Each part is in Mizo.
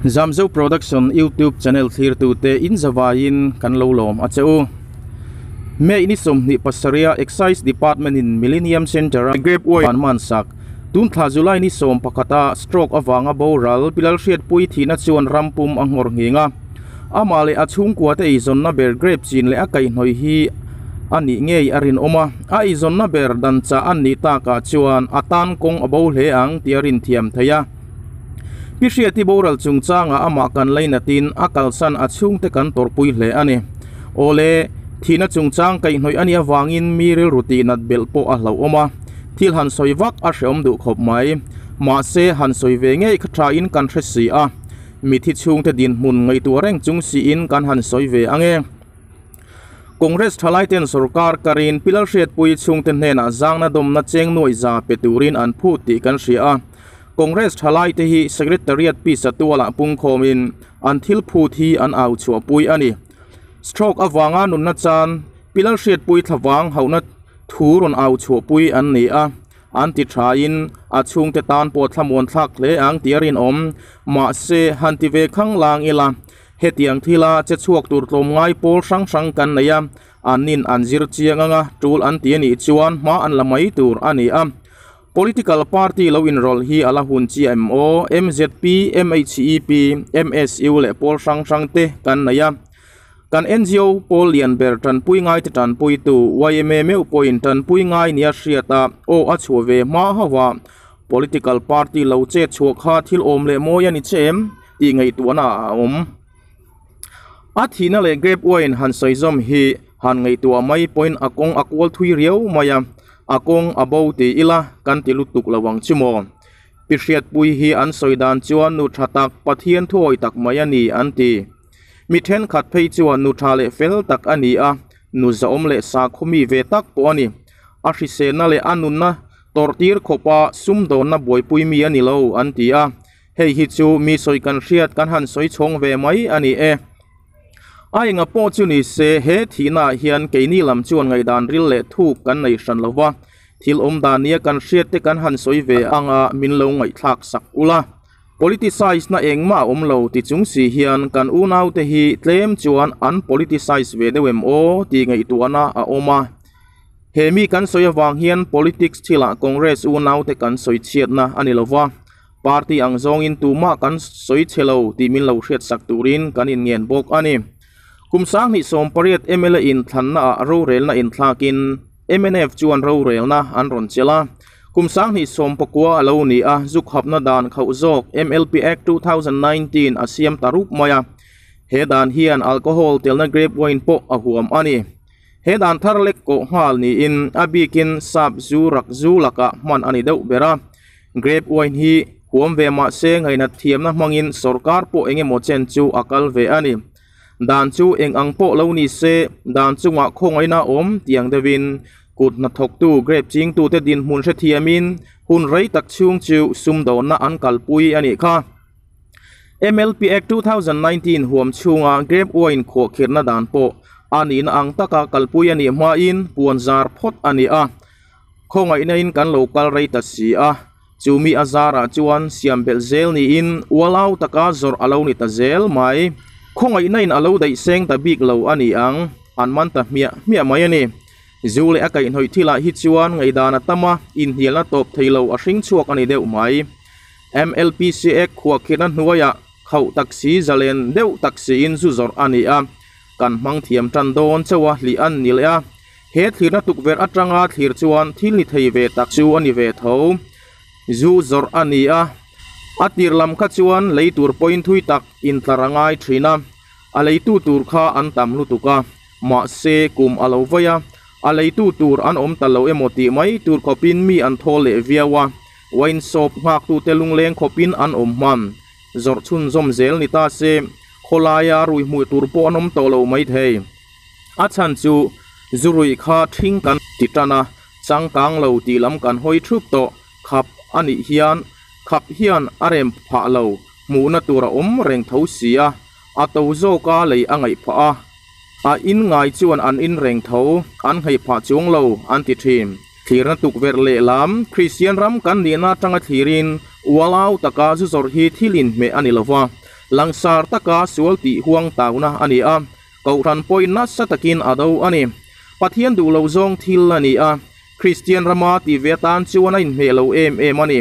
Zamzo Production YouTube channel thlirtute in zavaiin kan lo lawm a che u. May ni 27 a Excise Department in Millennium Centre a Grape Wine an man sak. Tun thla July ni 11 a stroke avanga boral Pilal Hriatpui thihna chuan rampum a nghawr nghing a. Amah leh a chhungkua te eizawnna ber grape chin leh a kaihhnawih hi a nih ngei a rinawm a. A eizawnna ber dan chah an nih takah chuan a tan kawng a bo hle ang tih a rinthiam thei a. Pi Hriati boral chungchangah amah kan lainatin a kalsan a chhungte kan tawrhpui hle a ni. Awle, thihna chungchang kaihhnawih a nih avangin mi rilru tihnat belh pawh a hlauhawm a, thil han sawi vak a hrehawm duh khawp mai. Mahse, han sawi ve ngei kha thain kan hre si a, mithi chhungte dinhmun ngaihtuah reng chung siin kan han sawi ve ang e. Congress thalaiten sorkar karin Pi Lalhriatpuii chhungte hnenah zangna dawmna cheng nuaih za pe turin an phut tih kan hria a. Congress thalaite hi Secretariat pisa tualah pungkhawmin an thil phut hi an au chhuahpui a ni. Stroke avanga nunna chan Pi Lalhriatpuii thlavang hauhna thu rawn au chhuahpui an ni a, an ti thain a chhungte tan pawh thlamuan thlak hle ang tih a rinawm. Mahse, han ti ve khang lang ila, hetiang thila che chhuak tur tlawmngai pawl hrang hrang kan nei a, annin an zir chiang anga tul an ti a nih chuan hma an la mai tur a ni a. Political party lo inrawlh hi a la hun chiah em aw? MZP, MHEP, MSU leh pawl hrang hrang te kan nei a. Kan NGO pawl lian ber tanpui ngai te tanpuitu yma meuh pawhin tanpui ngai nia hriat a aw a chhuah ve hma hauh a. Political party lo chet chhuah kha thil awm leh mawi a ni che em? tih ngaihtuahna a awm. A thihna leh grape wine han sawi zawm hi han ngaihtuah mai pawhin a kawng a kual thui riau mai a, a kawng a bo ti ila kan ti lutuk lo ang chu maw? Pi Hriatpui hi an sawi dan chuan nu tha tak, Pathian thuawi tak mai a ni an ti. Mi thenkhat phei chuan nu tha leh fel tak a ni a, nu zahawm leh sakhaw mi ve tak pawh a ni. A hriselna leh a nunna tawrhtir khawpa sumdawnna buaipui mi a ni lo an ti a. Hei hi chu mi sawi kan hriat kan han sawi chhawng ve mai a ni e. A enga pawh chu ni se he thihna ah hian keini lam chuan ngaihdan ril leh thuk kan nei hran lo va, thil awm dan nia kan hriat te kan han sawi ve anga min lo ngaihthlak sak ula. Politicize na engmah a awm lo ti chung si hian kan unaute hi tlem chuan an politicize ve deuh em aw tih ngaihtuahna a awm a. He mi kan sawi avang hian politics thilah Congress unaute kan sawi chhiatna a ni lo va. Party ang zawngin tumah kan sawi chhe lo tih min lo hriatsak turin kan inngen bawk a ni. Kum 2018 mla inthlanna ah rorelna inthlakin mnf chuan rorelna an rawn chelh a. Kum 2019 a lo ni a, zu khapna dan khauh zawk MLP Act 2019 a siam ta rup mai a. He dan hian alcohol telna grape wine pawh a huam a ni. He dan thar lek kawh nghal niin a bikin sap zu rak zu lakah hman a ni deuh ber a. Grape wine hi huam ve mah se ngainat thiamna hmangin sorkar pawh eng emaw chen chu a kal ve a ni. Dan chu eng ang pawh lo ni se, dan chungah khawngaihna awm tiang deuhin kut hnathawktu grape chingtute dinhmun hrethiamin hun rei tak chhung chu sumdawnna an kalpui a nih kha. MLP Act 2019 huam chhunga grape wine khuahkhirhna dan pawh a nihna ang taka kalpui a nih hmain puan zar phawt a ni a. Khawngaihna in kan lo kal rei ta si a, chu mi a zarah chuan siam belh zel niin ualau taka zawrh a lo ni ta zel mai. Khawngaihna in a lo daih seng ta bik lo a ni ang, an man ta hmiah hmiah mai a ni. Zu leh a kaihhnawih thilah hi chuan ngaihdan a tam a, inhnialna tawp thei lo a hring chhuak a ni deuh mai. MLPC Act khuahkhirhna hnuaiah khauh taksi zalen deuh taksiin zu zawrh a ni a, kan hmang thiam tan dawn chauh a hlih an ni leh a. He thlirna tukverh atanga thlir chuan thil ni thei ve tak chu a ni ve tho. Zu zawrh a ni a, a tir lam kha chuan lei tur pawhin thui tak intlar a ngai thin a, a leitu tur kha an tam lutuk a, mahse kum a lo vawi a, a leitu tur an awm ta lo emaw tih mai tur khawpin mi an thawl leh viau a, wine shop nghaktute lungleng khawpin an awm hman. Zawrh chhunzawm zel ni ta se, khawlaia rui hmuh tur pawh an awm tawh lo maithei. A chhan chu zurui kha thing kan ti tan a, changkang lo tih lam kan hawi thup tawh, khap a nih hian khap hian a rem phah lo, hmuhna tur a awm reng tho si a, a to zawka lei a ngaih phah a, a in ngai chuan an in reng tho, an ngheih phah chuang lo an ti thin. Thlirna tukverh lehlam Kristian ram kan nihna atanga thlirin ualau taka zu zawrh hi thil inhmeh a ni lo va. Langsar taka sual tih huang tauna a ni a, Kohhran pawhin nasa takin a do a ni. Pathian duh lo zawng thil a ni a, Kristian rama tih ve atan chuan a inhmeh lo em em a ni.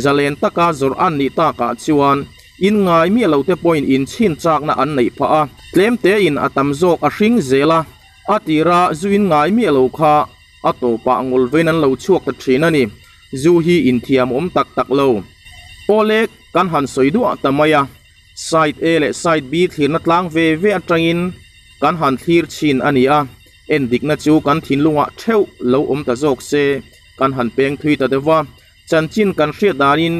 Zalen taka zawrh an nih takah chuan in ngai miah lo te pawhin inchhin chakna an neih phah a, tlem tein a tam zawk a hring zel a, a tira zu in ngai miah lo kha a tawpah ngawl vein an lo chhuak ta thin a ni. Zu hi inthiam awm tak tak lo. Awle kan han sawi duah ta mai a. Side A leh Side B thlirna tlang ve ve atangin kan han thlir chhin a ni a, endikna chu kan thinlungah theuh lo awm ta zawk se kan han peng thui ta deuh va. Chanchin kan hriat danin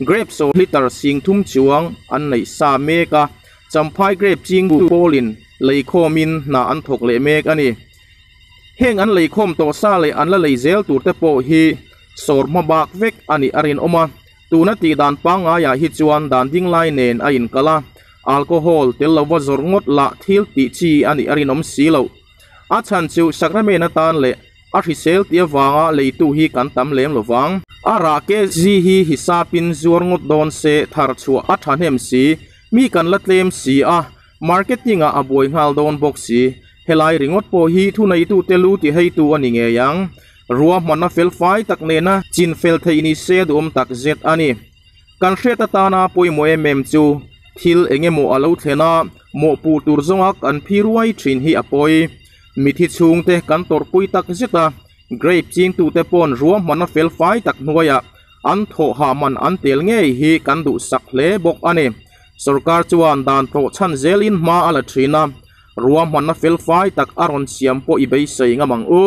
grape saw litre singthum chuang an neih sa mek a, Champhai grape chingtu pawlin leikhawmin hna an thawk leh mek a ni. Heng an leikhawm tawh sa leh an la lei zel turte pawh hi sawr hma bak vek a nih a rinawm a. Tuna tih dan pangngaiah hi chuan dan ding lai nen a inkal a, alcohol tel lova zawrh ngawt lah thil tih chi a nih a rinawm si loh. A chhan chu sacrament atan leh a hrisel tih avanga leitu hi kan tam lem lo vang. A rah kg hi hisapin zuar ngawt dawn se thar chhuah a thahnem si, mi kan la tlem si a, marketing ah a buai nghal dawn bawk si. Helai ringawt pawh hi thuneitute lu ti heitu a ni ngei ang. Ruahmanna fel fai tak nena chin fel theih ni se duhawm tak zet a ni. Kan hriat atana pawimawh em em chu thil eng emaw a lo thlen a, mawhpuh tur zawnga kan phi ruai thin hi a pawi. Mithi chhungte kan tawrhpui tak zet a, grape chingtute pawn ruahmanna fel fai tak hnuaiah an thawh hah man an tel ngei hi kan duhsak hle bawk a ni. Sorkar chuan dan tlawh chhan zelin hma a la thin a, ruahmanna fel fai tak a rawn siam pawh i beisei ngam ang u.